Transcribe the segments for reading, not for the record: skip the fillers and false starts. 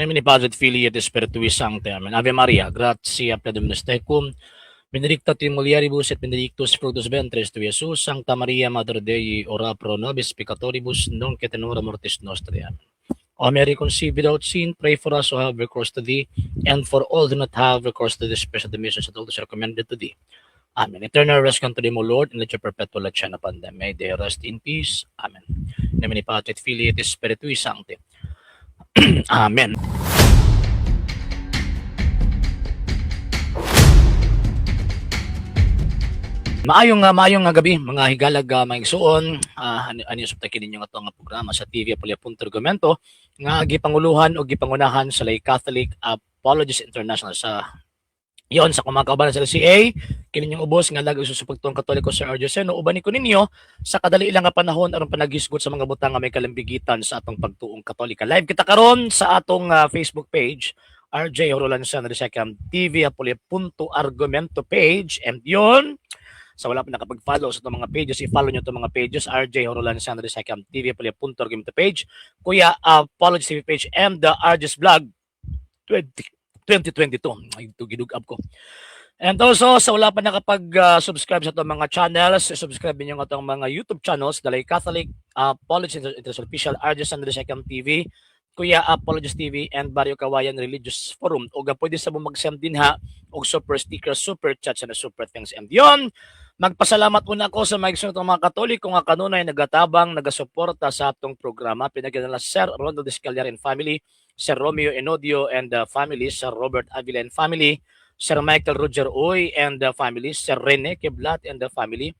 Nomine Patris et Filii et Spiritui Sancti. Amen. Ave Maria, gratia plena Dominus tecum, benedicta tu in mulieribus et benedictus fructus ventris tui, Iesus. Sancta Maria, Mater Dei, ora pro nobis peccatoribus, nunc et in hora mortis nostrae. Amen. O Mary, conceived without sin, pray for us who have recourse to thee, and for all do not have recourse to thee, special the missions and all those recommended to thee. Amen. Eternal rest unto them, O Lord, and let your perpetual light shine upon them. May they rest in peace. Amen. In nomine Patris et Filii et Spiritui Sancti. Amen. Maayong gabi, mga higalag, mga igsuon, ani ani sa kini ninyo ato nga programa sa TV Apulia Punto Argumento nga gipanguluhan o gipangunahan sa Lay Catholic Apologists International. Sa yon, sa kung mga kauban sa LCA, kini inyong ubos nga lagi susupagtuong Katoliko, Sir RJ Seno, uban ko ninyo sa kadali lang nga panahon aron panaghisgot sa mga butang nga may kalambigitan sa atong pagtuong Katolika. Live kita karon sa atong Facebook page, RJ Horolan the Second TV Apulia Punto Argumento page, and yon, sa wala pa nakapag-follow sa itong mga pages, i-follow nyo itong mga pages, RJ Horolan the Second TV Apulia Punto Argumento page, Kuya Apology TV page, and the RJ's Vlog 20, 2022. Ay, ito gidugab ko. And also, sa wala pa nakapag-subscribe sa itong mga channels, subscribe niyo ang atong mga YouTube channels, Dalay Catholic Apology International Official, RJ the Second TV, Kuya Apologist TV, and Barrio Kawayan Religious Forum. O pwede sa mo mag-send din ha, og super sticker, super chat, and super thanks. And yon, magpasalamat una ako sa mga igsoon mga Katoliko nga kanunay nagatabang, nagasuporta sa atong programa. Pinagyan Sir Rondo Descaliar and family, Sir Romeo Enodio and family, Sir Robert Avila and family, Sir Michael Roger Uy and the family, Sir Rene Keblat and the family,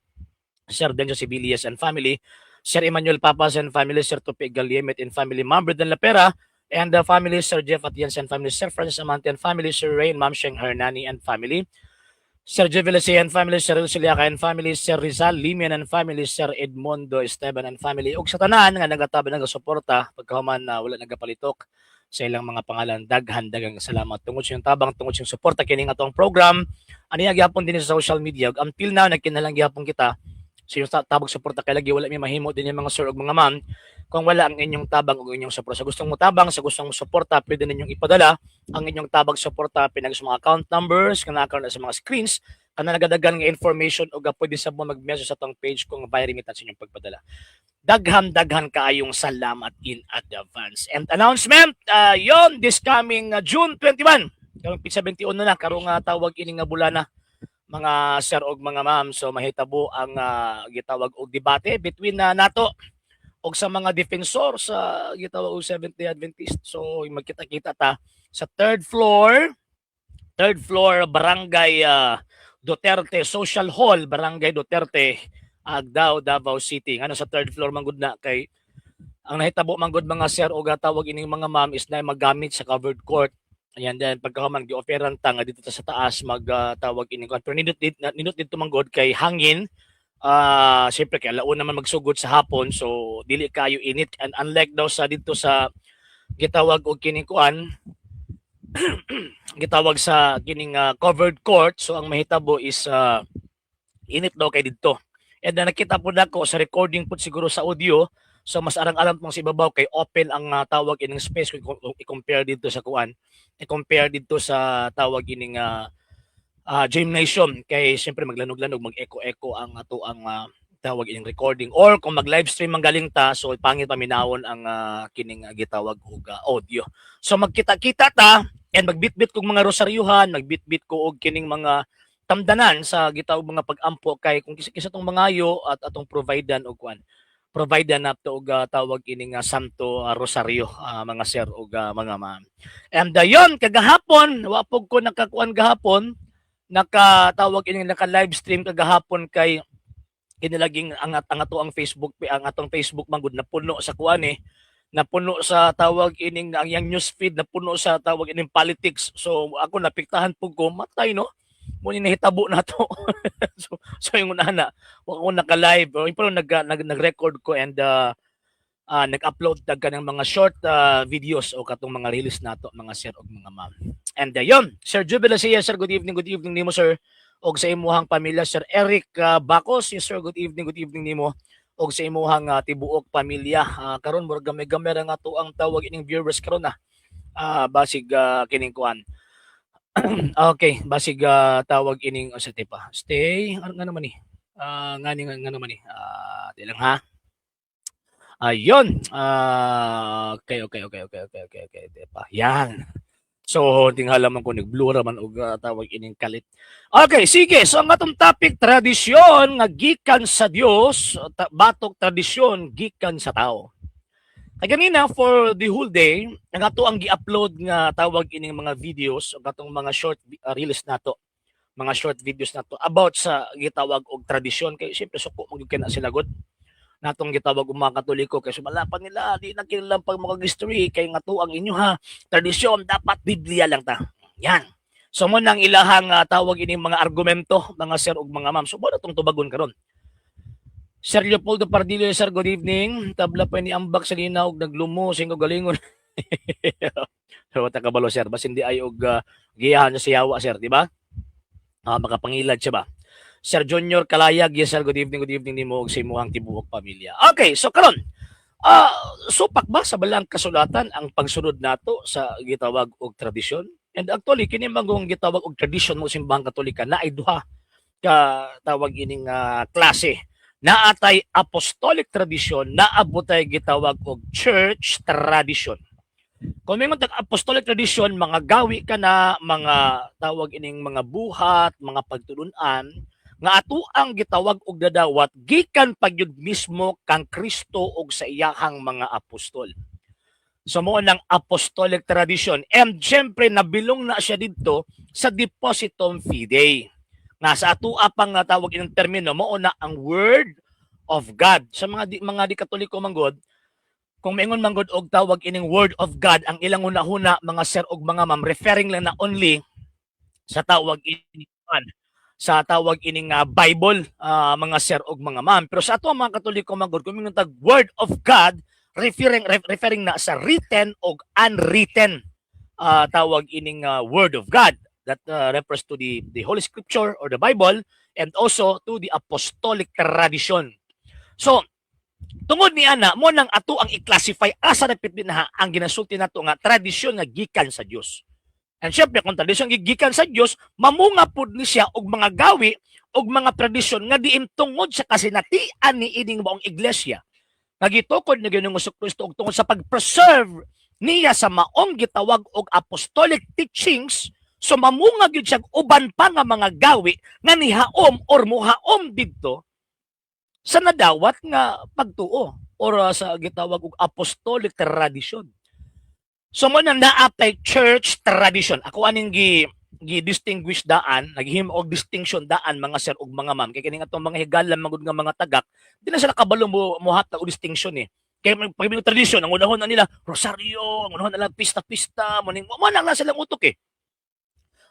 Sir Denjo Sibilias and family, Sir Emmanuel Papas and family, Sir Tupi Galiemet and family, Ma'am Brendan Lapera and the family, Sir Jeff Atienza and family, Sir Francis Amante and family, Sir Rain Ma'am Sheng Hernani and family, Sir Jeff Villasia and family, Sir Siliaka and family, Sir Rizal Limian and family, Sir Edmondo Esteban and family, ug sa tanan nga nagatabi, nagasuporta pagkahuman na wala nagapalitok sa ilang mga pangalan, daghan daghang salamat tungod sa inyong tabang, tungod sa inyong suporta kining atong program aniya gyapon din sa social media. Ug until now nagkinahanglan gyapon kita sa inyong tabang, suporta, kay lagi wala may mahimo din yung mga sir ug mga ma'am kung wala ang inyong tabang ug inyong suporta. Sa gustong mo tabang, sa gustong mo suporta, pwede ninyong ipadala ang inyong tabang, suporta pinag sa mga account numbers nga na sa mga screens kana nagadagan nga information, ug pwede sa mo mag-message sa atong page kung via remittance inyong pagpadala. Daghan daghan kaayong salamat in advance. And announcement, yon, this coming June 21, karong petsa 21 na karong tawag ini nga bulana, mga sir og mga ma'am, so mahitabo ang gitawag og debate between na nato og sa mga defensor sa gitawag og Seventh Day Adventist. So magkita-kita ta sa third floor, Barangay Duterte Social Hall, Barangay Duterte, Agdao, Davao City. Ngano sa third floor man gud na? Kay ang nahitabo man gud, mga sir og tawag ining mga ma'am, is na maggamit sa covered court. Ayan, then pagkahuman gi-offeran ta nga dito ta sa taas mag tawag ining kuan. Pero nindot dito man gud kay hangin. Siyempre kay alauna man magsugod sa hapon, so dili kayo init, and unlike daw sa dito sa gitawag og kining kuan, gitawag sa kining covered court, so ang mahitabo is init daw kay didto. And then nakita po nako sa recording po siguro sa audio, so mas arang-aram pong sa ibabaw kay open ang tawag ining space kung i-compare dito sa kuan, i-compare dito sa tawag ining gymnasium, kay siyempre maglanog-lanog, mag-echo-echo ang ato ang tawag ining recording, or kung mag live stream ang galing ta, so pangit paminawon ang kining gitawag og audio. So magkita-kita ta and magbitbit kog mga rosaryuhan, magbitbit ko og kining mga tamdanan sa gitawag mga pag-ampo, kay kung kisa tong mangayo at atong providean og kuan, provide na to og tawag ining Santo Rosario, mga sir ug mga ma'am. And yon, kagahapon wa pug ko nakakuan gahapon, nakatawag ining naka live stream kagahapon, kay kinilaging ang ato ang Facebook, ang atong Facebook man gud napuno sa kuan eh, napuno sa tawag ining ang yang news feed, napuno sa tawag ining politics. So ako napiktahan pug ko, matay no mo ni nahitabo na to. So yung una na wa ko naka live, pero nag nag-record ko and nag-upload tag kanang mga short videos o katong mga release nato, mga sir ug mga ma'am. And yon, Sir Jubilee, sir, good evening, good evening nimo, sir, og sa imuhang pamilya. Sir Eric Bacos, yes sir, good evening, good evening nimo og sa imuhang tibuok pamilya. Karon murag gamay-gamay ra nga to ang tawag ining viewers karon na. Basig kining kuan. Okay, basig tawag ining sa pa. Stay, ano nga naman ni? Nga ni nga naman ni. Di lang ha. Ayun. Okay. Di pa. Yan. So, tinghala man ko nag-blue ra man og tawag ining kalit. Okay, sige. So, ang atong topic, tradisyon nga gikan sa Dios, batok tradisyon gikan sa tao. Kay ganina, for the whole day, ang ato ang gi-upload nga tawag ining mga videos, ang atong mga short reels nato, mga short videos nato about sa gitawag og tradisyon, kay siyempre suko man gyud kay na sila gud natong gitawag og mga Katoliko, kay sumala pa nila di na kinahanglan pag mga history, kay nga to ang inyo ha tradisyon, dapat Biblia lang ta. Yan. So mo nang ilahang tawag ining mga argumento, mga sir ug mga ma'am. So mo na tong tubagon karon. Sir Leopoldo Pardillo, sir, good evening. Tabla pa ni ambak sa linaw og naglumo sa iyong galingon. So ta kabalo, sir, basin di ay og giyahan niya sa yawa, sir, di ba? Makapangilad siya ba? Sir Junior Kalayag, yes sir, good evening nimo ug sa imong tibuok pamilya. Okay, so karon, supak ba sa balang kasulatan ang pagsunod nato sa gitawag og tradisyon? And actually, kini manggong gitawag og tradisyon mo simbahang Katolika na ay duha ka tawag ining klase. Naatay apostolic tradition, naabotay gitawag og church tradition. Kung may tag apostolic tradition, mga gawi ka na, mga tawag ining mga buhat, mga pagtulunan, nga ato ang gitawag og dadawat gikan pagyud mismo kang Kristo og sa iyahang mga apostol. So mo nang apostolic tradition. And syempre nabilong na siya didto sa depositum fidei. Nga sa ato pang tawag ining termino, mao na ang word of God. Sa mga di Katoliko manggod, kung maingon manggod og tawag ining word of God, ang ilang hunahuna, mga sir og mga ma'am, referring lang na only sa tawag ining Bible, mga sir og mga ma'am. Pero sa ato ang mga Katoliko manggod, kung maingon tag word of God, referring na sa written og unwritten tawag ining word of God that refers to the Holy Scripture or the Bible and also to the apostolic tradition. So, tungod ni ana, mo nang ato ang i-classify asa na din ha ang ginasulti nato nga tradisyon nga gikan sa Dios. And syempre, kung tradisyon gikan sa Dios, mamunga pud ni siya og mga gawi og mga tradisyon nga diin tungod sa kasinatian ni ining maong iglesia nga gitukod ni Ginoong Kristo og tungod sa pag-preserve niya sa maong gitawag og apostolic teachings, so mamunga gyud siya uban pa nga mga gawi nga nihaom or muhaom didto sa nadawat nga pagtuo or sa gitawag og apostolic tradition. So mo nang naapay church tradition. Ako aning gi gi-distinguish daan, naghimo og distinction daan, mga sir ug mga ma'am. Kay kining atong mga higala magud nga mga tagak, di na sila kabalo mo mohatag og distinction eh. Kay pag may tradisyon, ang unahon na nila rosaryo, ang unahon na nila pista-pista, mo ning mo na lang silang utok eh.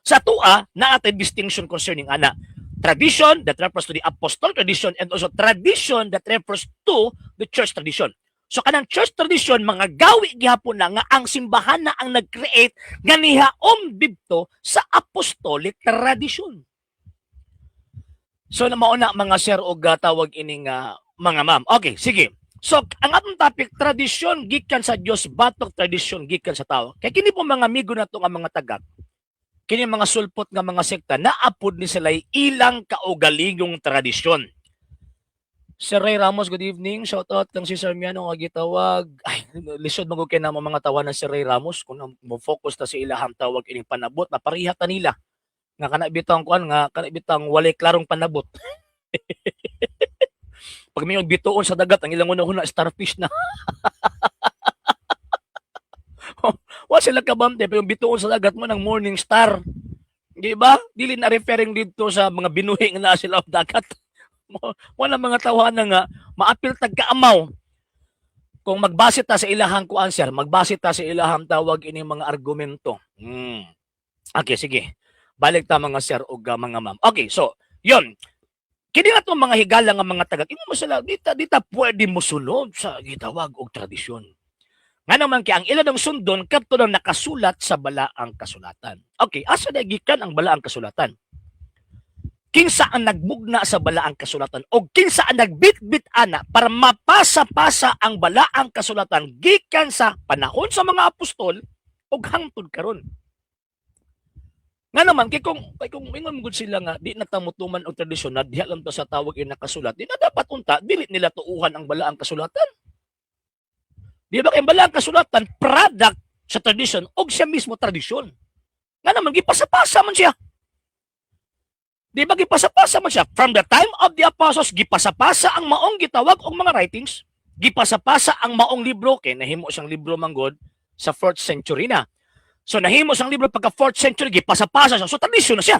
Sa tua, naatay distinction concerning ana. Tradition that refers to the apostolic tradition and also tradition that refers to the church tradition. So kanang church tradition, mga gawi gihapon na nga ang simbahan na ang nag-create nga nihaom didto sa apostolic tradition. So na mauna, mga sir og tawag ining mga ma'am. Okay, sige. So ang atong topic, tradisyon gikan sa Dios batok tradisyon gikan sa tao. Kay kini po mga amigo nato nga mga tagak, kini mga sulpot nga mga sekta, naapod ni sila ilang kaugalingong tradisyon. Sir Ray Ramos, good evening. Shout out kang si Sir Miano nga gitawag. Ay, lisod man kay namo mga tawanan si Ray Ramos kung mo focus ta sa ilahang tawag ining panabot, mapariha ta nila. Nga kana bitang kuan, nga kana bitang walay klarong panabot. Pag may bituon sa dagat, ang ilang una-una starfish na. Wa sila kabante, pero yung bituon sa dagat mo ng morning star. Di ba? Dili na referring dito sa mga binuhi nga naa sila sa dagat. Wala mga tawanan nga maapil tag kaamaw. Kung magbase ta sa ilahang kuan, sir, magbase ta sa ilahang tawag ini mga argumento. Okay, sige. Balik ta, mga sir ug mga ma'am. Okay, so, yon. Kini nga tong mga higala nga mga tagak, ingon mo sila, dita pwede mo sunod sa gitawag og tradisyon. Nga naman kay ang ilan ng sundon kadto nang nakasulat sa balaang kasulatan. Okay, asa na gikan ang balaang kasulatan? Kinsa ang nagbugna sa balaang kasulatan o kinsa ang nagbitbit ana para mapasa-pasa ang balaang kasulatan gikan sa panahon sa mga apostol? Ug hangtod karon. Nga naman kay kung ingon gud sila nga di na ta motuman og tradisyon na diha lang ta sa tawag yung nakasulat, di na dapat unta dili nila tuuhan ang balaang kasulatan. Di ba kay ang balaang kasulatan product sa tradisyon og siya mismo tradisyon? Nga naman gipasapasa man siya. Di ba gipasapasa man siya? From the time of the apostles, gipasapasa ang maong gitawag og mga writings, gipasapasa ang maong libro, kay nahimo siyang libro manggod sa 4th century na. So nahimo siyang libro pagka 4th century, gipasapasa siya. So tradisyon na siya.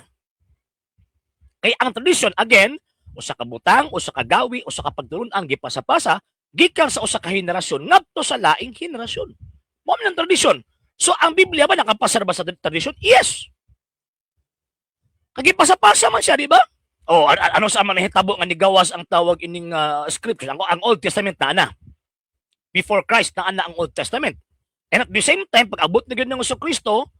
Kay ang tradisyon, again, usa ka butang, usa ka gawi, usa ka pagtulun-an gipasapasa gikan sa usa ka henerasyon ngadto sa laing henerasyon. Mao man ang tradisyon. So ang Biblia ba nakapasar ba sa tradisyon? Yes. Kay gipasapasa man siya, di ba? Oh, ano sa man nahitabo nga nigawas ang tawag ining scripture, ang Old Testament na ana. Before Christ na ana ang Old Testament. And at the same time, pag abot na gyud ng Kristo,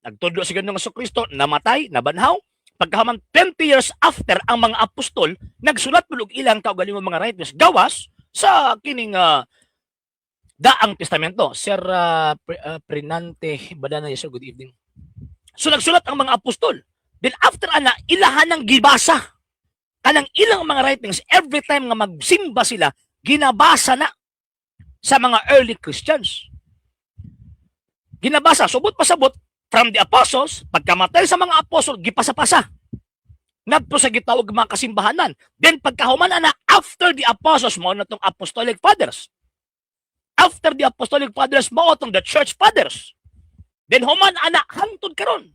nagtudlo si Ginoong Kristo, namatay, nabanhaw, pagkahuman 20 years after, ang mga apostol nagsulat pud og ilang kaugalingong mga writings gawas sa kining Daang Testamento. Sir Prinante Badana, yes, sir, good evening. So nagsulat ang mga apostol. Then after ana, ilahan ng gibasa. Kanang ilang mga writings, every time nga magsimba sila, ginabasa na sa mga early Christians. Ginabasa, subot pasabot, from the apostles, pagkamatay sa mga apostol, gipasa-pasa ngadto sa gitawag mga kasimbahanan. Then pagkahuman ana, after the apostles, mao na tong apostolic fathers. After the apostolic fathers, mao tong the church fathers. Then human ana hangtod karon.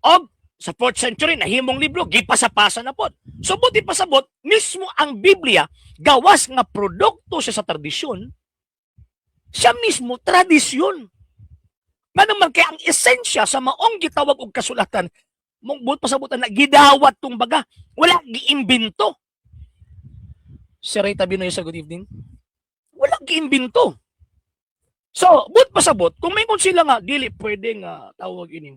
Og sa 4th century nahimong libro, gipasa-pasa na pod. So buot pasabot, mismo ang Biblia, gawas nga produkto siya sa tradisyon, siya mismo tradisyon. Nga naman kay ang esensya sa maong gitawag og kasulatan, mong buot pasabutan na gidawat tong baga, wala giimbento. Sir Ray Tabinoy sa, good evening. Wala giimbento. So, buot pasabot, kung may sila nga dili pwede nga tawag ining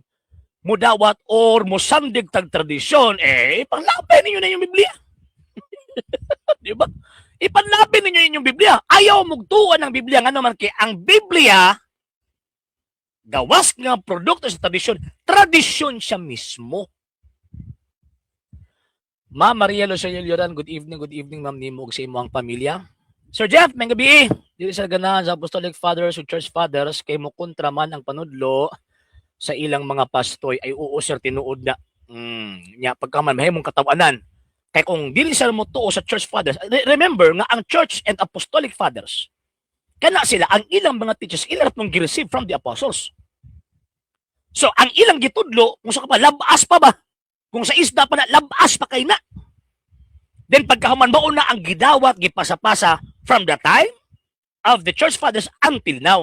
mudawat or musandig tag tradisyon, eh, ipanlabi ninyo na yung Biblia. Di ba? Ipanlabi ninyo yung Biblia. Ayaw mugtuan ng Biblia. Nga naman kay ang Biblia, gawas nga produkto sa tradisyon, tradisyon siya mismo. Ma'am Maria Lucia Lloran, good evening, ma'am, nimo ug sa imong pamilya. Sir Jeff, may gabi. Dili sa ganahan sa Apostolic Fathers ug Church Fathers kay mo kontra man ang panudlo sa ilang mga pastoy. Ay oo, sir, tinuod na. Nya pagka man mahimong katawanan. Kay kung dili sila mo tuo sa Church Fathers, remember nga ang Church and Apostolic Fathers, kana sila ang ilang mga teachers ilang pong gi-receive from the apostles. So ang ilang gitudlo, kung sa ka pa labas pa ba? Kung sa isda pa na, labas pa kay na. Then pagkahuman, mao na ang gidawat, gipasapasa from the time of the Church Fathers until now.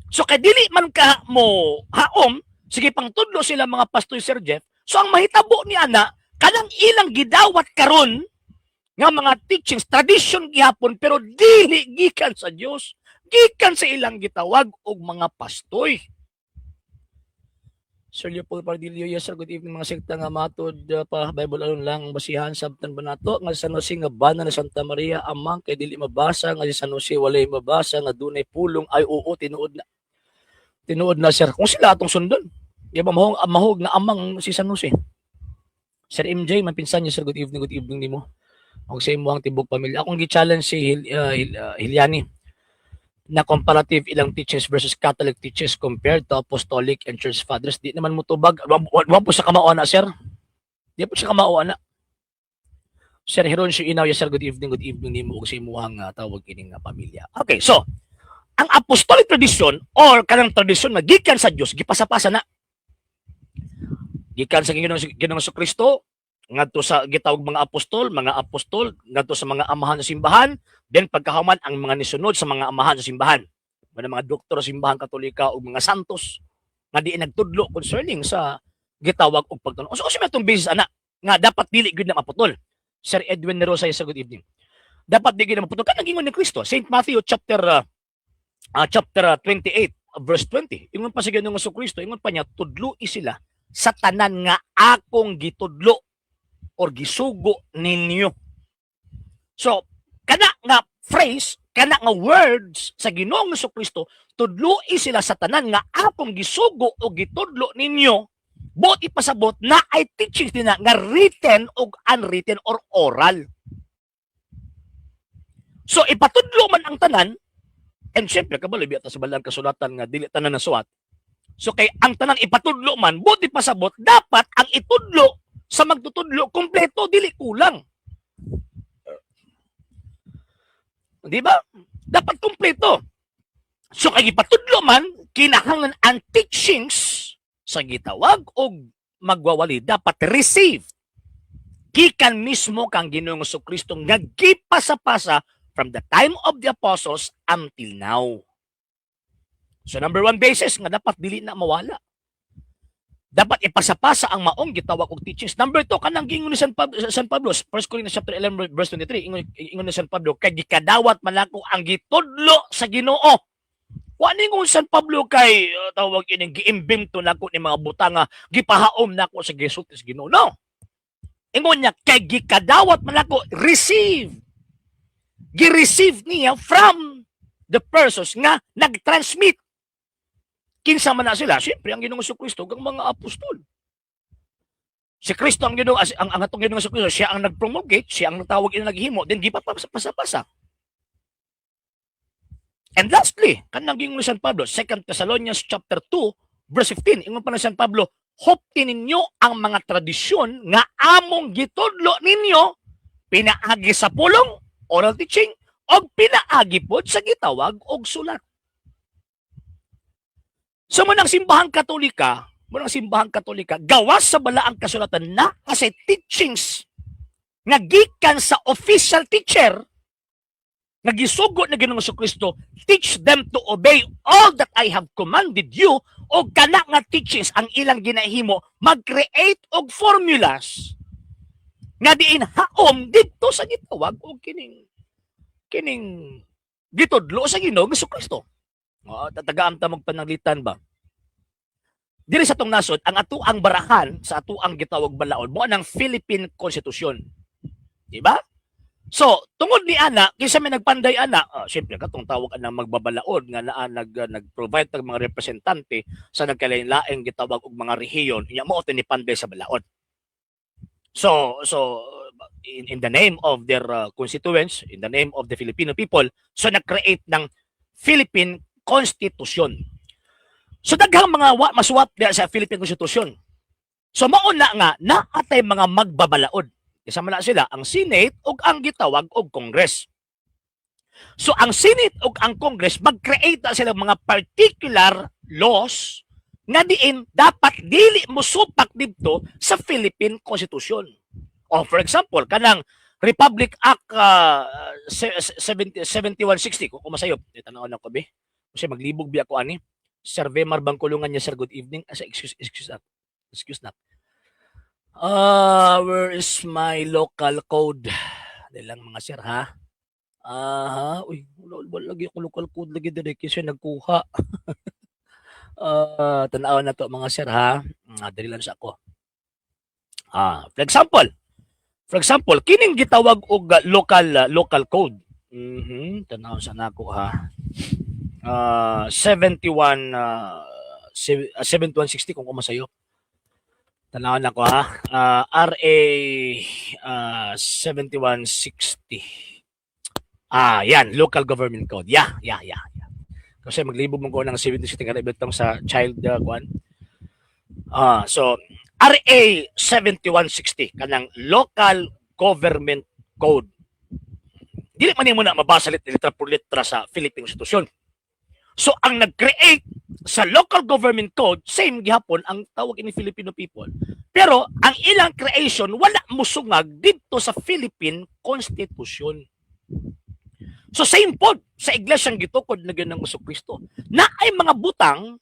So kay dili man ka mo haom, sige pang tudlo sila mga pastor, Sir Jeff. So ang mahitabo ni ana, kanang ilang gidawat karon nga mga teachings, tradition gihapon, pero dili gikan sa Dios, gikan sa ilang gitawag og mga pastoy. Sir Leopold Pardillo, yes sir, good evening. Mga sekta nga matod pa Bible alone lang ang basihan, sabtan ba nato nga sa San Jose nga bana na Santa Maria amang kay dili mabasa nga si San Jose walay mabasa nga dunay pulong? Ay oo, tinuod na. Tinuod na, sir. Kung sila atong sundon. Di ba mahog, mahog na amang si San Jose. Sir MJ, mapinsan niyo sir, good evening nimo. Og sa imo ang tibok pamilya. Akong gi-challenge si Hilyani na comparative ilang teachings versus Catholic teachings compared to Apostolic and Church Fathers. Di naman mo tubag. Wa po sa kamao na, sir. Di po sa kamao na. Sir Heron Inaw, yes sir, good evening nimo ug sa imuhang tawag ining pamilya. Okay, so ang apostolic tradition or kanang tradisyon nga gikan sa Dios, gipasapasa na. Gikan sa Ginoong Kristo ngadto sa gitawag mga apostol ngadto sa mga amahan sa simbahan, then pagkahuman ang mga nisunod sa mga amahan sa simbahan. Mga doktor sa Simbahan Katolika ug mga santos nga di nagtudlo concerning sa gitawag og pagtulong. So, usa man itong basis ana nga dapat dili gyud na maputol. Sir Edwin Nerosa, sa good evening. Dapat di gyud na maputol kanang gingon ni Kristo. Saint Matthew chapter 28 verse 20. Ingon pa sa Ginoong Kristo, ingon pa niya, "Tudloi sila sa tanan nga akong gitudlo or gisugo ninyo." So, kana nga phrase, kana nga words sa Ginoong Kristo, "Tudloi sila sa tanan nga akong gisugo o gitudlo ninyo," buot ipasabot na ay teachings din na nga written o unwritten or oral. So ipatudlo man ang tanan, and syempre kabalo biya ta sa Balaang Kasulatan nga dili tanan na suwat. So kay ang tanan ipatudlo man, buot ipasabot dapat ang itudlo sa magtutudlo kompleto, dili kulang. Di ba? Dapat kompleto. So kay ipatudlo man, kinahanglan ang teachings sa gitawag og magwawali dapat receive gikan mismo kang Ginoong Kristo nga gipasa-pasa from the time of the apostles until now. So number one basis nga dapat dili na mawala. Dapat ipasapasa ang maong gitawag og teachings. Number two, kanang giingon ni San Pablo, 1 Corinthians chapter 11 verse 23, ingon ni San Pablo, "Kay gikadawat man nako ang gitudlo sa Ginoo." Wa ningon San Pablo kay tawag ining giimbento nako ni mga butanga, gipahaom nako sa gisulti sa Ginoo. No. Ingon niya kay gikadawat man nako, receive. Gi-receive niya from the persons nga nag-transmit. Kinsa man na sila? Siyempre, ang Ginoong Kristo ug ang mga apostol. Si Kristo ang Ginoo, ang atong Ginoong Kristo, siya ang nag-promulgate, siya ang tawag ina naghimo, then gipapasa-pasa. And lastly, kanang giingon ni San Pablo, 2 Thessalonians chapter 2, verse 15, ingon pa ni San Pablo, "Hupti ninyo ang mga tradisyon nga among gitudlo ninyo pinaagi sa pulong," oral teaching, og pinaagi pod sa gitawag og sulat. So mo nang Simbahang Katolika, gawas sa Balaang Kasulatan na kasi teachings nga gikan sa official teacher nga gisugo na Ginoong Kristo, "Teach them to obey all that I have commanded you," o kana nga teachings ang ilang ginahimo mag-create og formulas nga diin haom didto sa gitawag og kining gitudlo sa Ginoong Kristo. Oh, tatagaan ta magpananglitan ba? Diri sa atong nasod, ang atuang barahan sa atuang gitawag balaod mo ang Philippine Constitution. Di ba? So, tungod ni ana, kinsa may nagpanday ana, siyempre katong tawag anang magbabalaod nga naa nag-provide tag mga representante sa nagkalain-laing gitawag og mga rehiyon, nya mao ni panday sa balaod. So in the name of their constituents, in the name of the Filipino people, so nag-create ng Philippine Constitution. So daghang mga wa masuwat diha sa Philippine Constitution. So mao na nga naatay mga magbabalaod. Isa man na sila ang Senate ug ang gitawag og Congress. So ang Senate ug ang Congress mag-create na sila mga particular laws nga diin dapat dili mosupak didto sa Philippine Constitution. O for example, kanang Republic Act 70, 7160 kung masayop, tan-awon nako be. Kasi maglibog biya ko ani. Sir Vemar Bangkulungan niya, sir, good evening. Asa, excuse, excuse na. Excuse na. Ah, where is my local code? Dili lang, mga sir, ha. Aha, uy, wala, wala lagi ako local code lagi dire kasi nagkuha. Ah, tan-aw na to, mga sir, ha. Dili lang sa ako. Ah, for example, kining gitawag og local code. Tan-aw sa nako ha. Ah, 71 7160 kung kumasayo. Tan-awon nako ha. RA 7160. Ah, yan, local government code. Yeah. Kasi maglibog mo ko ng 7060 nga ibitong sa child kuan. Ah, so RA 7160 kanang local government code. Dili man nimo na mabasa litra por litra sa Philippine Constitution. So ang nag-create sa local government code, same gihapon ang tawag ini Filipino people. Pero ang ilang creation wala musungag didto sa Philippine Constitution. So same pod sa iglesyang gitukod na gyud ng Kristo. Na ay mga butang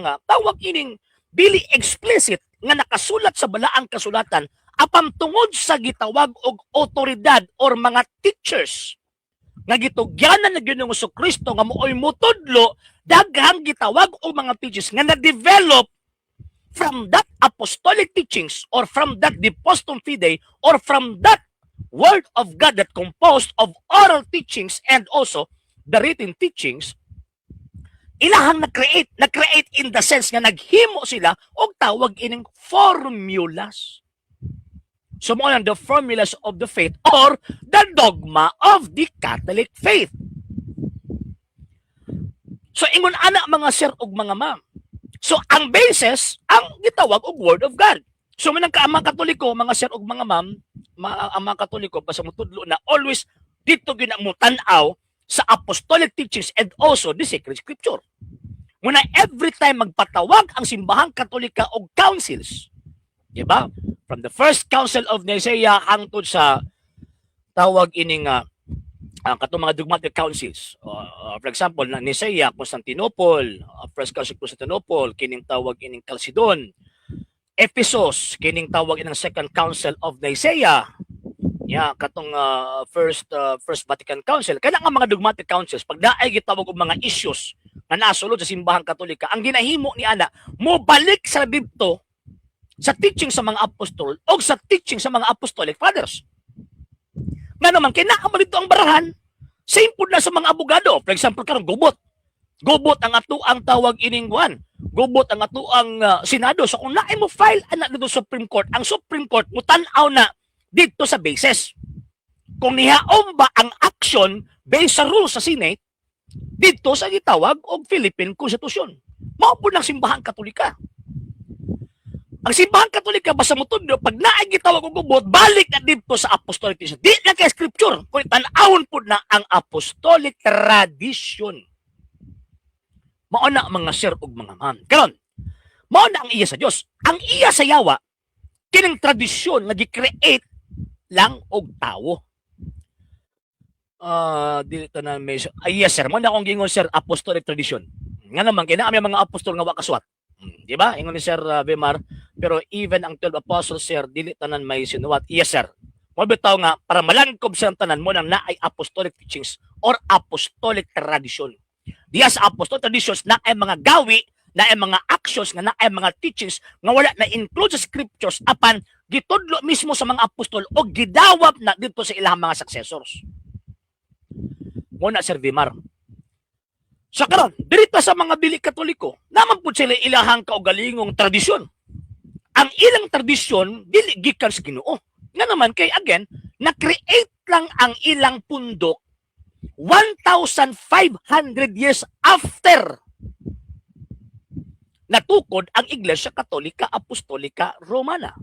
nga tawag ining dili explicit nga nakasulat sa Balaang Kasulatan, apan tungod sa gitawag og otoridad or mga teachers nga gitugyanan na Ginoong Kristo nga mooy mutudlo, daghang gitawag og mga teachers nga na-develop from that apostolic teachings or from that depositum fidei or from that Word of God that composed of oral teachings and also the written teachings, ilahang na-create in the sense nga naghimo sila og tawag ining formulas. So mao nang the formulas of the faith or the dogma of the Catholic faith. So ingon ana, mga sir ug mga ma'am. So ang basis ang gitawag og Word of God. So manang ka ang mga Katoliko, mga sir ug mga ma'am, ang mga Katoliko basta motudlo na, always dito gyud na mo tan-aw sa apostolic teachings and also the sacred scripture. Muna every time magpatawag ang Simbahang Katolika og councils, di ba? From the First Council of Nicaea hangtod sa tawag ining katong mga dogmatic councils. For example, na Nicaea, Constantinople, First Council of Constantinople, kining tawag ining Chalcedon, Ephesus, kining tawag ining Second Council of Nicaea, ya katong first Vatican Council. Kana nga mga dogmatic councils, pag naay gitawag og mga issues nga nasulod sa Simbahang Katolika, ang ginahimo ni ana, mo balik sa didto sa teaching sa mga apostol o sa teaching sa mga apostolic fathers. Nga naman kay naa man dito ang barahan, same pud na sa mga abogado. For example, karon gubot. Gubot ang ato ang tawag ining kuan. Gubot ang ato ang Senado. So kung naay mo file ana dito sa Supreme Court, ang Supreme Court mo tan-aw na dito sa basis. Kung nihaom ba ang action based sa rules sa Senate dito sa gitawag og Philippine Constitution. Mao pud ang Simbahang Katolika. Ang Simbahang Katolika basta motudlo, pag naay gitawag og gubot, balik na dito sa apostolic teaching. Di na kay scripture, kung tan-awon pud na ang apostolic tradition. Mao na, mga sir ug mga ma'am. Karon, mao na ang iya sa Dios. Ang iya sa yawa, kining tradisyon nga gi-create lang og tawo. Ah, dili ta na may. Ay, yes sir, mo na akong gingon, sir, apostolic tradition. Nga naman kay naa may mga apostol nga wa kasuwat. Di ba? Ingon ni Sir Bemar, pero even ang 12 apostles, sir, dili tanan may sinuwat. Yes sir. Mo bitaw nga para malangkob sa tanan mo nang naay apostolic teachings or apostolic tradition. Diya sa apostolic traditions na ay mga gawi, na ay mga actions, nga na ay mga teachings nga wala na include sa scriptures apan gitudlo mismo sa mga apostol o gidawat na dito sa ilang mga successors. Muna, Sir Vimar. Sa karon, dirita sa mga dili Katoliko, naman pud sila ilahang kaugalingong tradisyon. Ang ilang tradisyon dili gikan sa Ginoo. Nga naman kay again, na-create lang ang ilang pundok 1,500 years after natukod ang Iglesia Katolika Apostolika Romana.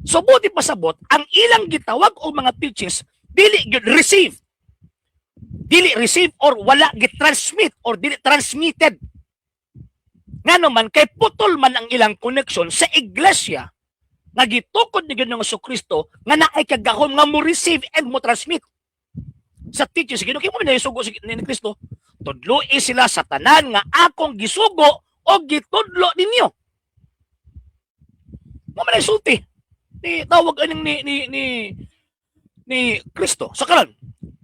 So buti pasabot, ang ilang gitawag o mga teachings dili gyud receive. Dili receive or wala gi-transmit or dili transmitted. Nga naman kay putol man ang ilang connection sa iglesia nga gitukod ni Ginoong Kristo nga naay kagahom nga mo receive and mo transmit sa teachings sa Ginoo. Kay mo na sugo si ni Kristo. Tudloi sila sa tanan nga akong gisugo o gitudlo ninyo. Mo man ay sulti ni tawag aning ni Kristo. Sa karon,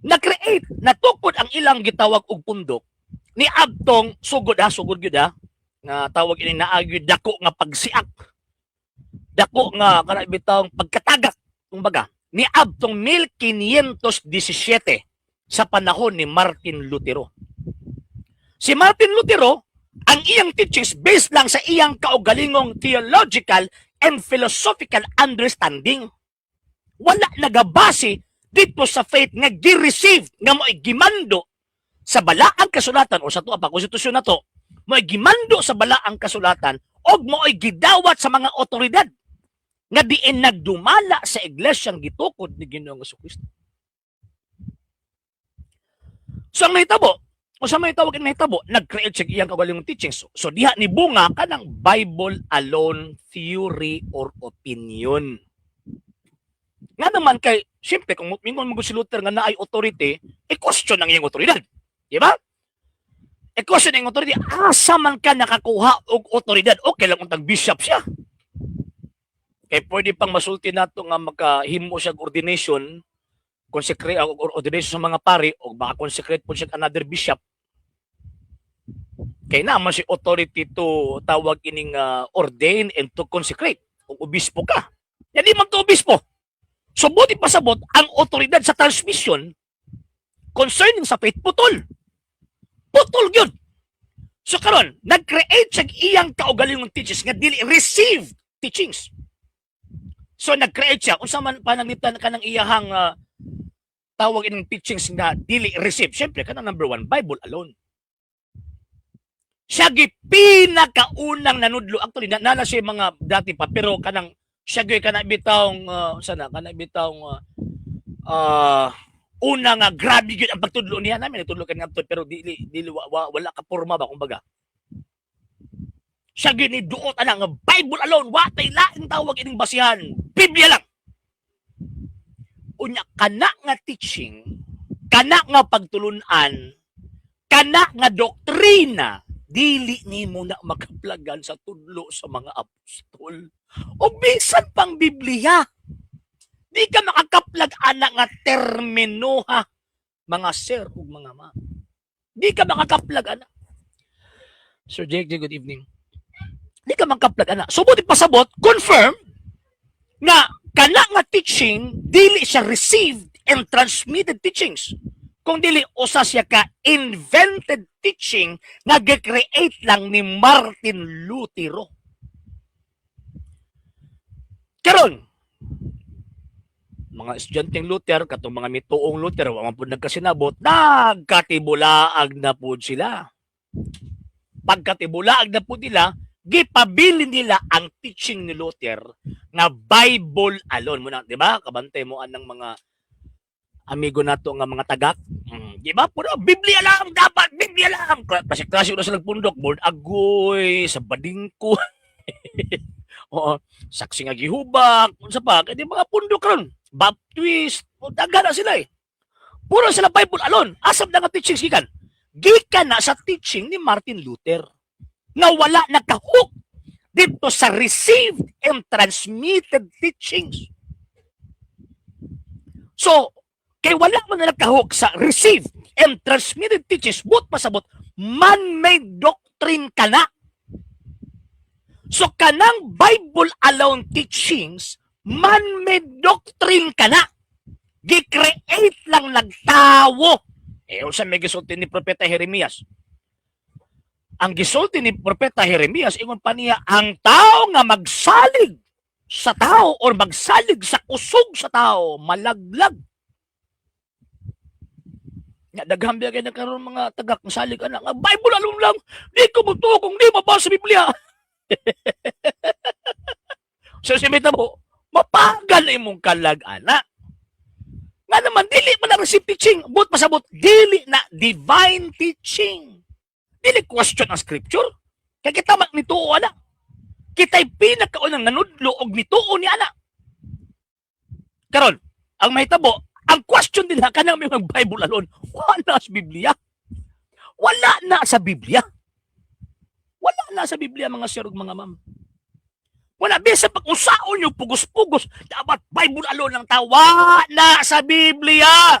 na-create, natukod ang ilang gitawag og pundok ni adtong sugod ha, sugod gyud ha, nga tawag ini naagi dako nga pagsiak. Dako nga kana bitawng pagkatagak kumbaga ni adtong 1517 sa panahon ni Martin Lutero. Si Martin Lutero, ang iyang teachings based lang sa iyang kaugalingong theological and philosophical understanding. Wala nagabase dito sa faith nga gi-receive nga mo'y gimando sa balaang kasulatan o sa tuwa pa konstitusyon na to, mo'y gimando sa balaang kasulatan og mo'y gidawat sa mga otoridad nga diin nagdumala sa iglesyang gitukod ni Ginoong Kristo. So ang nahitabo, o sa may tawag nahitabo, nag-create siya iyang kaugalingong teachings. So diha ni bunga kanang Bible alone theory or opinion. Nga naman kay, siyempre, kung mingon mo si Luther nga naay authority, i-question ang iyang otoridad. Di ba? I-question ang iyang authority. Asa man ka nakakuha og otoridad? Okay lang untag bishop siya. Kay pwede pang masulti nato nga makahimo siya og ordination, consecrate or ordination sa mga pari o baka consecrate po siya another bishop. Kay naman si authority to tawag ining ordain and to consecrate. Kung obispo ka. Yan di man to obispo. So buot ipasabot ang otoridad sa transmission concerning sa faith, putol. Putol gyud. So karon, nag-create siya iyang kaugalingong teachings nga dili received teachings. So nag-create siya unsa man pananglitan kanang iyahang tawag ining teachings nga dili received. Syempre kanang number one, Bible alone. Siya gi pinakaunang nanudlo. Actually, na siya mga dati pa, pero kanang siya gyud kana bitawng sana kana bitawng una nga grabe gyud ang pagtudlo niya. Namin nagtudlo kani ngadto, pero dili dili wala ka porma ba, kumbaga. Siya gyud ni duot ana nga Bible alone, wa tay laing tawag ining basihan, Biblia lang. Unya kana nga teaching, kana nga pagtulunan, kana nga doktrina, dili nimo na makaplagan sa tudlo sa mga apostol o bisan pang Biblia. Di ka makakaplag ana nga termino ha, mga sir ug mga ma'am. Di ka makakaplag ana. Sir Jake, good evening. Di ka makaplag ana. So buot pasabot, confirm nga kana nga teaching dili siya received and transmitted teachings. Kung dili, usa siya ka invented teaching nga gi-create lang ni Martin Lutero. Karon, mga estudyanteng Luther, katong mga mituong Luther, wa man pud nagkasinabot, nagkatibulaag na pud sila. Pagkatibulaag na pud nila, gipabili nila ang teaching ni Luther nga Bible alone. Muna, di ba? Kabantay mo anang mga amigo nato nga mga tagak. Di ba? Puro Biblia lang dapat, Biblia lang. Kasi klase na sa nagpundok, born agoy, sa badingko. Oo, saksi nga gihubak, unsa pa, kay di mga pundok ron. Baptist, o daghan na sila eh. Puro sila Bible alone. Asam na nga teachings gikan? Gikan na sa teaching ni Martin Luther nga wala nakahook dito sa received and transmitted teachings. So, kay wala man na nakahook sa received and transmitted teachings, buot pasabot, man-made doctrine ka na. So, kanang Bible alone teachings, man-made doctrine ka na. Gi-create lang nagtawo. Eh, unsa may gisulti ni Propeta Jeremias? Ang gisulti ni Propeta Jeremias, ingon pa niya, ang tao nga magsalig sa tao or magsalig sa kusog sa tao, malaglag. Nga daghan biya kay nagkaroon mga tagak ng salig ana nga Bible alone lang. Di ko mutuo kung di mabasa sa Biblia. So si mo, mapagal imong kalag ana. Nga naman dili man na receive teaching, buot pasabot dili na divine teaching. Dili question ang scripture. Kay kita man nituo ana. Kita'y pinakaunang nanudlo og nituo ni ana. Karon, ang mahitabo, ang question din ha, kanang may mag Bible alone, wala sa Biblia. Wala na sa Biblia. Wala na sa Biblia, mga sir ug mga ma'am. Wala, bisa pag usaon yung pugos-pugos, dapat Bible alone lang ta. Wala na sa Biblia.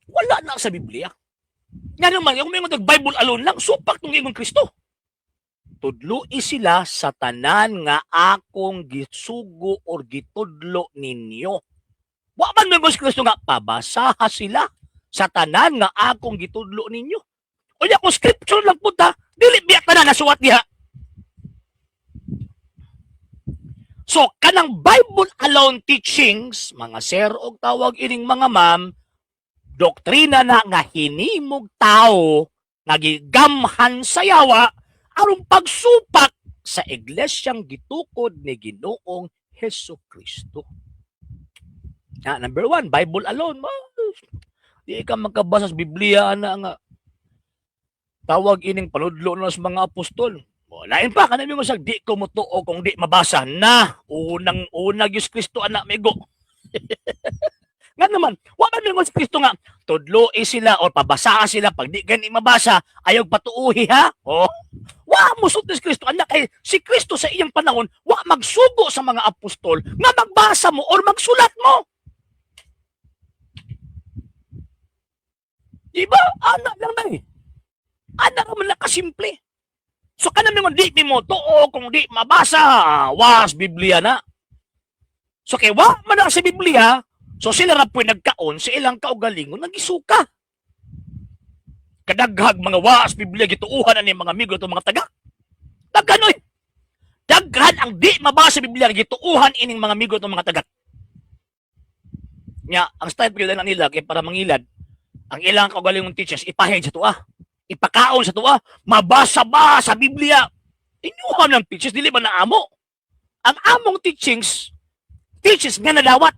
Wala na sa Biblia. Nga naman, yung may mga Bible alone lang, supak tong ingong Kristo. Tudloi sila sa tanan nga akong gisugo or gitudlo ninyo. Wa man may Kristo nga pabasaha sila sa tanan nga akong gitudlo ninyo. Unya kung scripture lang punta, dili biya tanan nasuwat diha. So kanang Bible alone teachings, mga sir og tawag ining mga ma'am, doktrina na nga hinimog tao nga gigamhan sa yawa aron pagsupak sa iglesyang gitukod ni Ginoong Hesus Kristo. Na, number one, Bible alone. Ma, di ka magkabasa sa Biblia ana nga tawag ining panudlo na sa mga apostol. O, lain pa, kanami mo sa di ko mutuo kung di mabasa na unang una Diyos Kristo anak migo. Nga naman, wa man mingon si Kristo nga tudloi sila or pabasaan sila pag di gani mabasa, ayaw patuuhi ha. Oh. Wa mo sulti si Kristo anak, kay si Kristo sa iyang panahon wa magsugo sa mga apostol nga magbasa mo or magsulat mo. Di ba? Ana lang na eh. Ana raman lang kasimple. So kanang mingon di mo tuo kung di mabasa, was Biblia na. So kay wa man na sa Biblia, so sila ra po'y nagkaon sa ilang kaugalingon nagisuka. Kadaghag mga waas Biblia gituuhan ani mga amigo itong mga taga. Daghan oy. Daghan ang di mabasa sa Biblia gituuhan ining mga amigo itong mga taga. Nya, ang style gyud na nila kay para mangilad ang ilang kaugalingong teachers ipahin sa tuwa. Ipakaon sa tuwa, mabasa ba sa Biblia? Inyuhan ng teachers dili ba na amo? Ang among teachings teaches nga nadawat.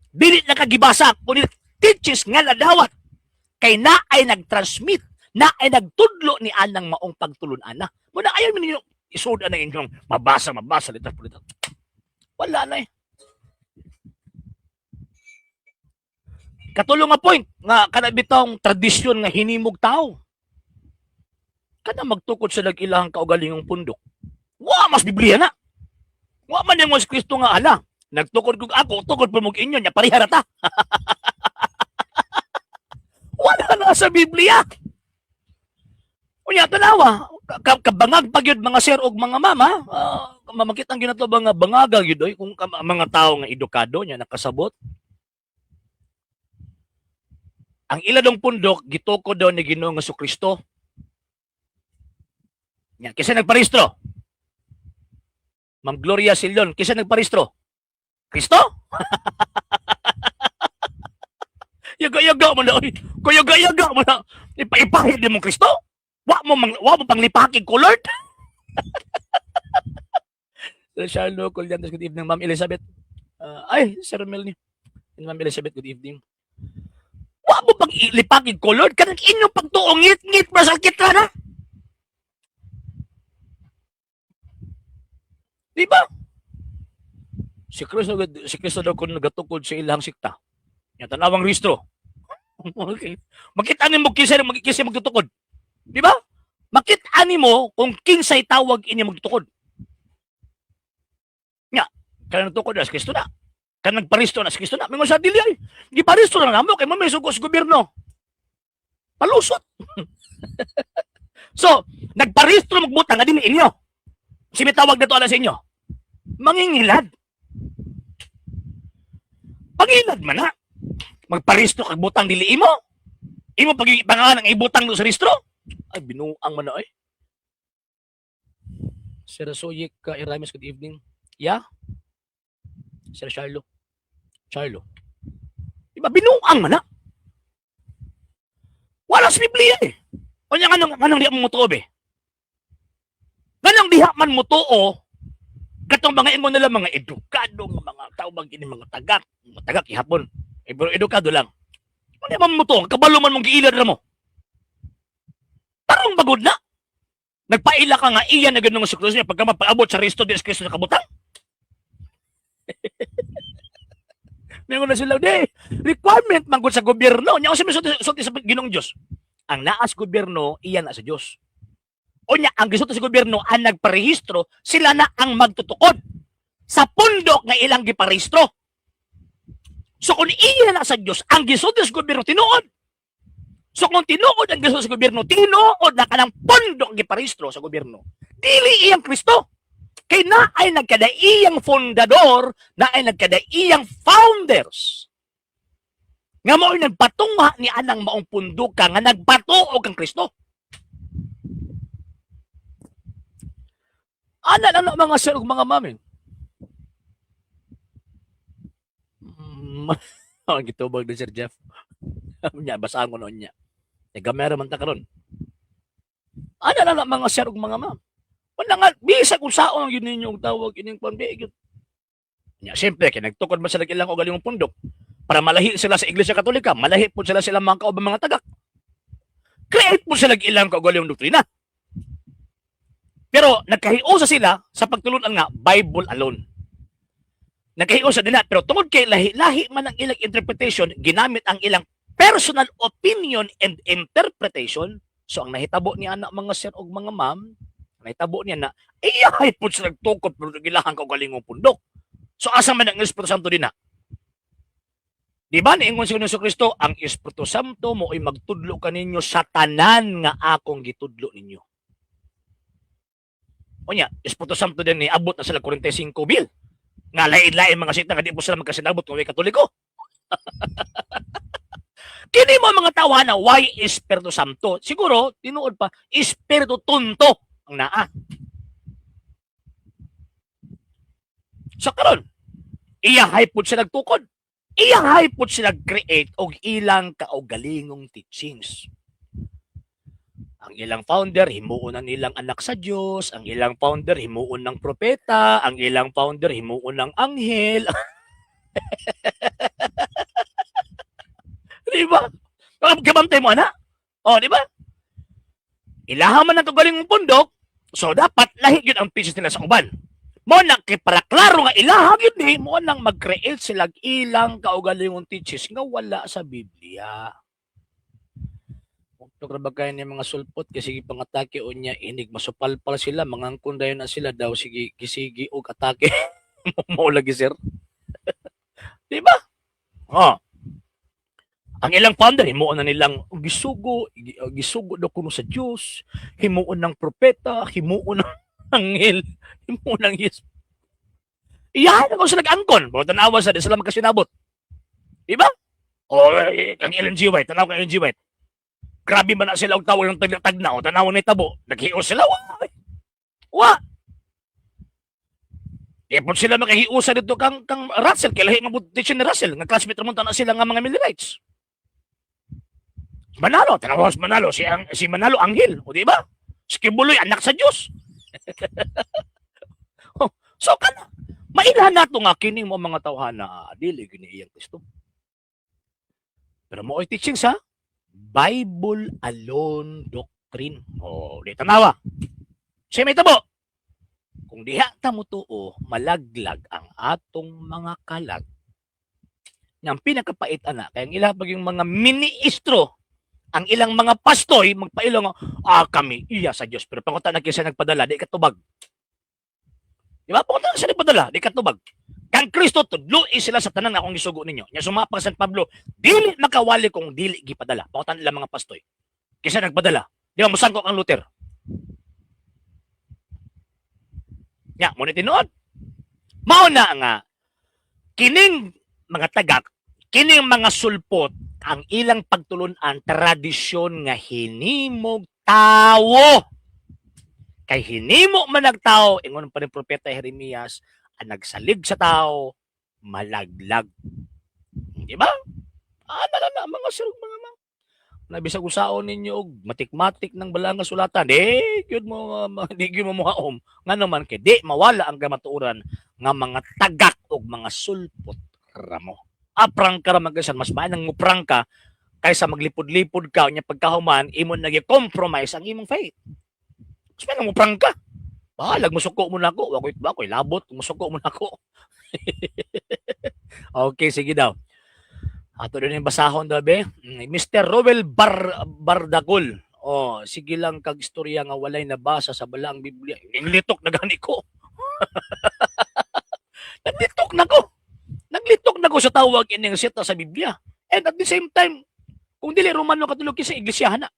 Dili na kagibasa, kundi teaches nga nadawat. Kay na ay nag-transmit, na ay nagtudlo ni anang maong pagtulun-ana. Muna ayaw ninyo isud na inyong mabasa, mabasa, litra po litra. Wala na eh. Katulong nga point nga kana bitong tradisyon nga hinimog tao. Kana magtukod sa nag-ilahang kaugalingong pundok. Wa mas Biblia na. Wa man yung si Kristo nga ala. Nagtukod kog ako, tukod po mong inyo, nya pareha ra ta. Wala na sa Biblia. Unya tanawa, kabangag pa gyud mga sir og mga mama, mamakita ang ginato ba nga bangaga gyud oy kung mga tao nga edukado nya nakasabot. Ang iladong pundok gitukod daw ni Ginoong Kristo. Nya kinsa nagparehistro? Ma'am Gloria Silion, kinsa nagparehistro? Kristo? Yaga-yaga mo na, oy. Kuyaga-yaga mo na. Ipaipahid mo Kristo? Wa mo panglipakig ko, Lord? Sir Charlo Colyantes, good evening. Ma'am Elizabeth. Ay, Sir Melny. Ma'am Elizabeth, good evening. Wa mo pang lipakig ko, Lord? Kanang inyong pagtuong ngit-ngit ba sa kita na? Di ba? Si Kristo daw kung nagatukod sa ilang sikta. Nya tanawang rehistro. Okay. Makita nimo kinsa magtutukod. Di ba? Makita nimo kung kinsay tawag ini magtutukod. Nya, kanang nagtukod na si Kristo na. Kanang nagparisto na si Kristo na. Mingon sa dili ay. Giparisto na namo kay mo may sugo sa gobyerno. Palusot. So, nagparehistro magbutang nga dinhi inyo. Si may tawag na to ala sa inyo. Mangingilad. Pangilad man na. Magparehistro kag butang dili imo. Imo pag ipangalan ang ibutang do sa rehistro. Ay, binuang man na ay. Sir Soyik Iramis, good evening. Yeah? Sir Charlo. Charlo. Diba, binuang man na. Wala sa Biblia eh. O niya, anong diha mo mutuo, be? Nganong diha man mutuo, katong mga ingon nila, mga edukado, nga mga tawag ini mga tagak, mga tagak ihapon. Eh, pero edukado lang. Ano man mutuo? Kabalo man mong giilad na mo. Tarong bagod na. Nagpaila ka nga iya na ganun sa krus niya pagka mapaabot sa resto di Kristo na kabutang. Meron na sila, di, requirement man gud sa gobyerno. Nya unsa may sulti sa Ginoong Dios? Ang naas gobyerno, iya na sa Dios. O nya, ang gisulti sa gobyerno, ang nagparehistro, sila na ang magtutukod sa pundok nga ilang giparehistro. So kung iya na sa Dios, ang gisulti sa gobyerno, tinuod. So kung tinuod ang gisulti sa gobyerno, tinuod na kanang pundok giparehistro sa gobyerno. Dili iyang Kristo. Kay na ay nagkadaiyang fundador, na ay nagkadaiyang founders. Nga mao'y nagpatungha ni anang maong punduka nga nagpatuo kang Kristo. Ana na na mga sir ug mga mami. Ang gitubag ni Sir Jeff. Nya basaan ko noon niya. Gamera man ta karon. Ana na na mga sir ug mga ma'am. Wala nga bisag kung saon gyud ninyo og tawag ining pambi gyud. Nya siyempre kay nagtukod man sila ilang kaugalingong pundok para malahi sila sa Iglesia Katolika, malahi po sila silang mga kaubang mga tagak. Create po sila ilang kaugalingong doktrina. Pero nagkahiusa sila sa pagtulunan nga Bible alone. Nagkahiusa din na, pero tungod kay lahi-lahi man ang ilang interpretation, ginamit ang ilang personal opinion and interpretation. So ang nahitabo ni anak mga sir og mga ma'am, nahitabo niya na iyahay po sila nagtukod pero gilahang kaugalingong pundok. So asa man ang Espiritu Santo din na? Di ba niingon si Ginoong Kristo, ang Espiritu Santo mo'y magtudlo kaninyo sa tanan nga akong gitudlo ninyo. O niya, Espiritu Santo din niabot na sila 45 bil. Nga lain-lain mga sekta nga di po sila magkasinabot kung may Katoliko. Kini mo mga tawana, why Espiritu Santo? Siguro, tinuod pa, Espiritu Tunto ang naa. Sa karon, iyahay pud sila nagtukod. Iyahay pud sila create og ilang kaugalingong teachings. Ang ilang founder, himuon na nilang anak sa Dios. Ang ilang founder, himuon ng propeta. Ang ilang founder, himuon ng anghel. Di ba? Kabantay mo, ana? O, di ba? Ilaha man ang kagalingong pundok, so dapat lahi yun ang pieces nila sa uban. Mo na kay para klaro nga ilaha gyud ni mo nang mag-create sila ilang kaugalingong teachings nga wala sa Biblia. Ug ra ba kay ni mga sulpot kay sige pangatake unya inig masupalpal sila, mangangkon dayon na sila daw, sige kisigi og atake. Mao lagi, sir. Di ba? Oh. Ang ilang founder himuon na nilang gisugo, gisugo daw kuno sa Dios, himuon ng propeta, himuon ng anghel, himuon ng Yes. Iyahan ako sila nag-angkon. Pero tanawa sa di sila magkasinabot. Di ba? O, eh, ang Ellen G. White, tanaw kang Ellen G. White. Grabe man na sila og tawag ng tagna-tagna. O, tanawa ni tabo. Naghios sila. Wa! Wa! Di po sila makahiusa dito kang Russell. Kaya lahi mabuti ni Russell. Nga classmate ramon na sila nga mga Millerites. Manalo, tanawa si Manalo. Si Manalo anghel. O, di ba? Si Quiboloy, anak sa Diyos. Oh, so kana mailhan nato nga kining mo mga tawhana, ah, dili gyud ni iyang Kristo. Pero mo teaching sa Bible alone doctrine. Oh, di tanawa. Siya may tabo. Kung diha ta motuo, malaglag ang atong mga kalag. Nga ang pinakapait ana, kay ang ilang pag yung mga ministro, ang ilang mga pastoy magpailong, ah, kami iya sa Dios, pero pangutan na kinsa nagpadala, di katubag. Di ba? Pangutan na siya nagpadala, di katubag. Kang Kristo tudloi sila sa tanan nga akong gisugo ninyo. Nya sumapang San Pablo, dili makawali kung dili gipadala. Pangutan nila mga pastoy. Kinsa nagpadala? Di ba musangko kang Luther? Nya, mo ni tinuod. Mao na nga kining mga tagak, kining mga sulpot, ang ilang pagtulun-an tradisyon nga hinimog tawo. Kay hinimo man nagtao, ingon pa ni propeta Jeremias, ang nagsalig sa tao malaglag. Di ba? Ah, na na mga sir, mga ma'am. Nabisag usaon ninyo og matik-matik ng balang nga sulatan. Di gyud mo di gyud mo muhaom. Nga naman kay di mawala ang kamatuoran nga mga tagak og mga sulpot ramo. Aprangka ra man kaysa mas maanang mo prangka kaysa maglipod-lipod ka unya pagkahuman imo nagi compromise ang imong faith. Mas maanang mo prangka. Bahalag musuko mo nako, wa ko'y wa ko'y labot, musuko mo nako. Okay, sige daw. Ato din yung basahon daw be. Mr. Roel Bardagol. Oh, sige lang kag istorya nga walay nabasa sa balaang Biblia. Naglitok na gani ko. Naglitok na ko. Naglitok na ko sa tawag ining sita sa Biblia. And at the same time, kung dili Romano Katoliko sa iglesia na.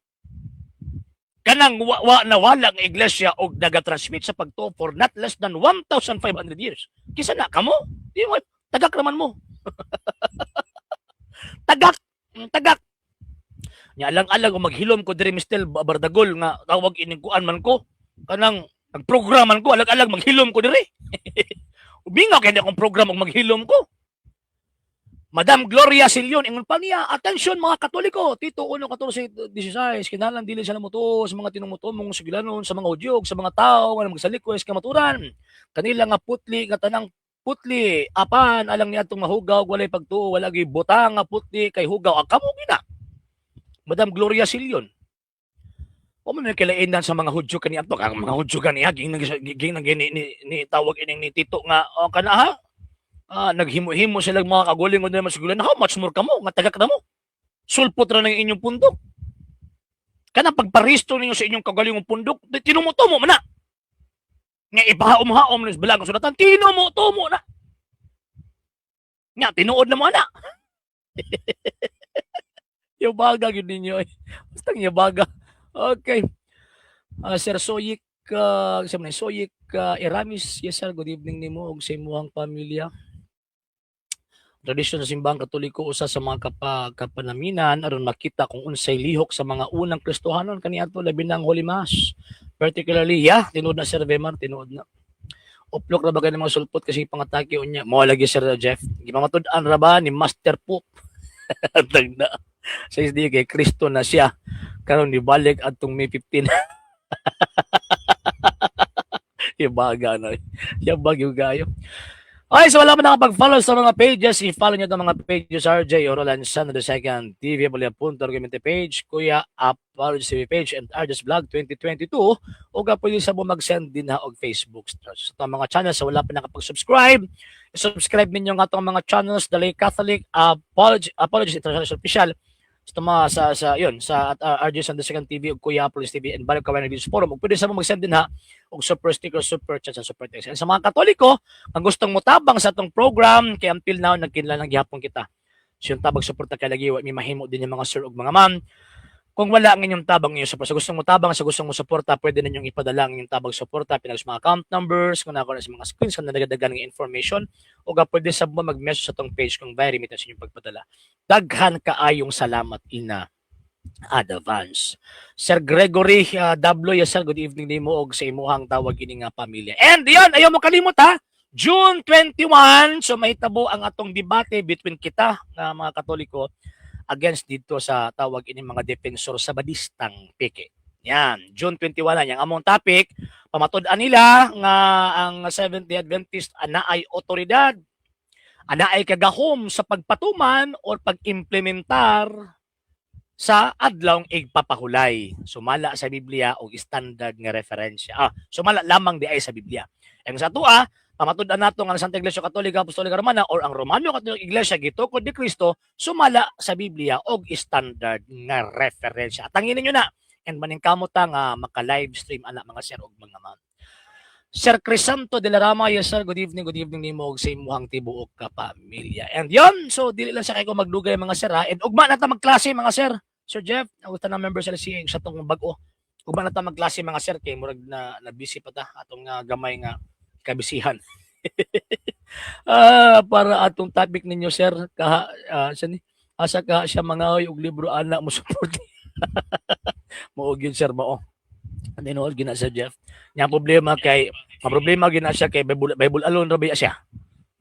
Kanang wa nawala ang iglesia og naga-transmit sa pagtuo for not less than 1,500 years. Kisa na kamo? Di mo tagak naman mo. Tagak, tagak. Nya alang-alang kung maghilom ko diri, Mr. Bardagol, nga tawag ining kuan man ko kanang nagprograman ko, alang-alang maghilom ko diri. Ubingaw kay akong program og maghilom ko. Madam Gloria Silion, ingon pa niya, attention mga Katoliko, Tito 1:14-16, kinahanglan dili sila motuo sa mga tinumutumong sugilanon sa mga Hudyo, sa mga tao nga magsalikwas kamaturan. Kanila nga putli nga tanang putli, apan alang niadtong mahugaw walay pagtuo, wala gyud butang nga putli kay hugaw. Ang kamo gina. Madam Gloria Silion. Wa man may kilainan sa mga Hudyo kani ato, ang mga Hudyo kani ging ging ni tawag ining ni Tito nga oh, kana ha. Ah, naghimo-himo sila mga kaguling o naman sigulan. How much more kamo nga tagak na mo? Sulpot ra ng inyong pundok. Kana pagparisto ninyo sa inyong kagalingong pundok, tinumutumo man na. Nga ipahaom-haom ni balaang sulatan, tinumutumo na. Nga tinuod na mo ana. Yabaga gyud ninyo eh. Basta yabaga. Okay. Ah, Sir Soyik sa mga Soyik Eramis, yes sir, good evening nimo ug sa imong pamilya. Tradisyon sa Simbahang Katoliko, usa sa mga kapanaminan aron makita kung unsay lihok sa mga unang Kristohanon kaniadto, labi na ang Holy Mass. Particularly, yeah, tinuod na, Sir Vemar, tinuod na. Uplok ra ba kay mga sulpot kasi pangatake unya. Mo lagi, Sir Jeff. Gipamatud-an ra ba ni Master Pope. Tagna. Sa isdi kay Kristo na siya. Karon nibalik adtong May 15. Ibaga na. Yabag yung gayo. Okay, so wala pa nakapag-follow sa mga pages, i-follow nyo itong mga pages: RJ Orolan San the Second, TV Punto Argumente page, Kuya Apology TV page, and RJ's Vlog 2022. O ka pwede sa mo mag-send din ha og Facebook stars. Sa itong mga channels, sa wala pa nakapag-subscribe, subscribe ninyo nga itong mga channels, The Lay Catholic Apology International Official, sa mga sa yun sa RJ San the Second TV ug Kuya Apology TV and Balik Kawayan Religious Forum. Ug pwede sa mo mag-send din ha og super sticker, super chat, sa super text. And sa mga Katoliko ang gustong motabang sa atong program, kay until now nagkinahanglan gihapon kita. So yung tabang suporta kay lagi wa mi mahimo din yung mga sir ug mga ma'am kung wala ang inyong tabang, inyong suporta. Sa gustong mo tabang, sa gustong mo suporta, pwede ninyong ipadala ang inyong tabang suporta pinag sa mga account numbers, kung nako na sa mga screens, kung nadagdagan ng information, o ga pwede sa mo mag-message sa atong page kung via remittance inyong pagpadala. Daghan kaayong salamat in advance. Sir Gregory W, yes sir, good evening nimo og sa imuhang tawag ini nga pamilya. And yun, ayaw mo kalimot ha. June 21, so mahitabo ang atong debate between kita nga mga Katoliko against dito sa tawag ini mga defensor sa badistang peke. Yan, June 21 na yang among topic, pamatud-an nila nga ang Seventh-day Adventist ana ay otoridad, ana ay kagahom sa pagpatuman or pag-implementar sa adlawng igpapahulay. Sumala sa Biblia o standard nga referensya. Sumala lamang di ay sa Biblia. Ang sa atua, pamatud-an nato nga ang Santa Iglesia Katolika Apostolika Romana or ang Romano Catholic Iglesia gitukod ni Kristo sumala sa Biblia og standard nga referensya. Atangin ninyo na and maningkamot ta nga maka-live stream ana, mga sir ug mga ma'am. Sir Crisanto de la Rama, yes sir, good evening nimo ug sa imuhang tibuok ka pamilya. And yon, so dili lang sa kay ko magdugay, mga sir ha. And ugma na ta magklase, mga sir. Sir Jeff, ang na member sa LCA sa tong bag-o. Ugma na ta magklase, mga sir, kay murag na busy pa ta atong gamay nga kabisihan. Para atong topic ninyo, sir, kaha sa ni asa ka siya mga og libro ana mo support. Mao gyud, sir, mao. Tinuod gina, Sir Jeff. Nya problema kay ang problema gina siya kay Bible, Bible alone ra biya siya.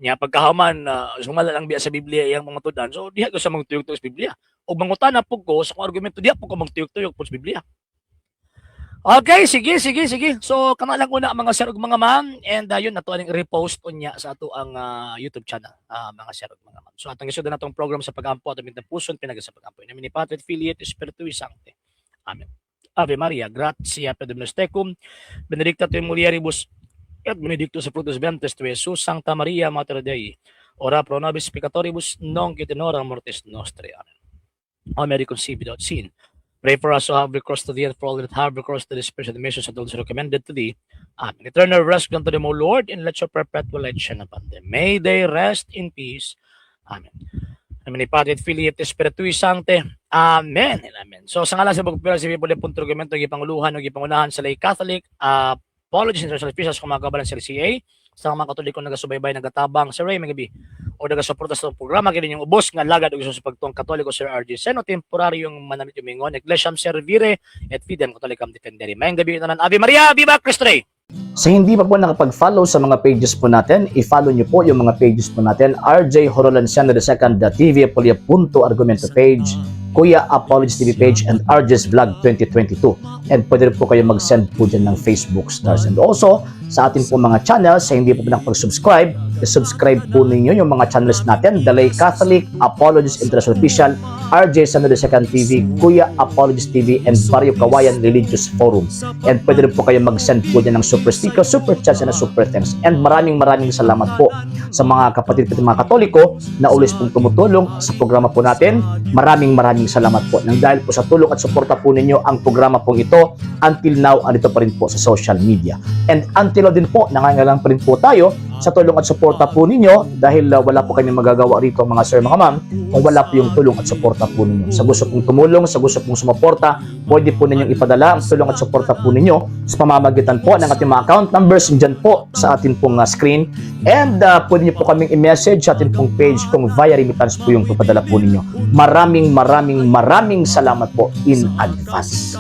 Nya pagkahaman sumala lang biya sa Biblia iyang mga tudan. So diha ko sa magtuyok-tuyok sa Biblia. Og mangutana pug ko sa akong argumento, diha pug ko magtuyok-tuyok pud sa Biblia. Okay, sige, sige, sige. So, kama lang una, mga sir ug mga ma'am, and yun nato aning repost unya sa ato ang YouTube channel, mga sir ug mga ma'am. So, atong gisud na natong program sa pag-ampo atong bintang puson pinagi sa pag-ampo. In nomine Patris et Filii et Spiritui Sancti. Amen. Ave Maria, gratia plena Dominus tecum, benedicta tu in mulieribus et benedictus fructus ventris tui, Jesus. Sancta Maria, Mater Dei, ora pro nobis peccatoribus, nunc et in hora mortis nostrae. Amen. O Mary, conceived without sin, pray for us who have recourse to thee and for all that have recourse to the spirit of the missions and those recommended to thee. Amen. Eternal rest grant to them, O Lord, and let your perpetual light shine upon them. May they rest in peace. Amen. Amen. Patris et Filii et Spiritui Sancti. Amen. And amen. So sa ngalan sa Bugpira si People punto argumento gipanguluhan o gipangunahan sa Lay Catholic Apologies International Officials kung mga kabalan sa LCA, sa mga Katoliko nagasubaybay, nagatabang sa Ray Magabi o nagasuporta sa programa kini yung ubos nga lagad og sa pagtuong Katoliko, Sir RJ Seno temporaryong manamit yumingon Ecclesiam Servire et Fidem Catholicam Defendere. Maayong gabi tanan. Ave Maria, Viva Cristo Rey. Sa hindi pa po nakapag-follow sa mga pages po natin, i-follow nyo po yung mga pages po natin. RJ Horolanciano II, The TV Apolia Punto Argumento page, Kuya Apologies TV page, and RJ's Vlog 2022. And pwede rin po kayo mag-send po dyan ng Facebook stars. And also, sa ating po mga channels, sa hindi po nakapag-subscribe, i-subscribe po ninyo yung mga channels natin. The Lay Catholic, Apologies International Official, RJ Sano II TV, Kuya Apologies TV, and Barrio Kawayan Religious Forum. And pwede rin po kayo mag-send po dyan ng super sticker, super chats, and super thanks. And maraming maraming salamat po sa mga kapatid po mga Katoliko na always pong tumutulong sa programa po natin. Maraming maraming salamat po. Nang dahil po sa tulong at suporta po ninyo, ang programa pong ito until now andito pa rin po sa social media. And until now din po, nangangailangan pa rin po tayo sa tulong at suporta suporta po ninyo dahil wala po kami magagawa rito, mga sir, mga ma'am, kung wala po yung tulong at suporta po ninyo. Sa gusto pong tumulong, sa gusto pong sumuporta, pwede po ninyong ipadala ang tulong at suporta po ninyo sa pamamagitan po ng ating mga account numbers dyan po sa atin pong screen. And pwede niyo po kaming i-message sa atin pong page kung via remittance po yung papadala po ninyo. Maraming maraming maraming salamat po in advance.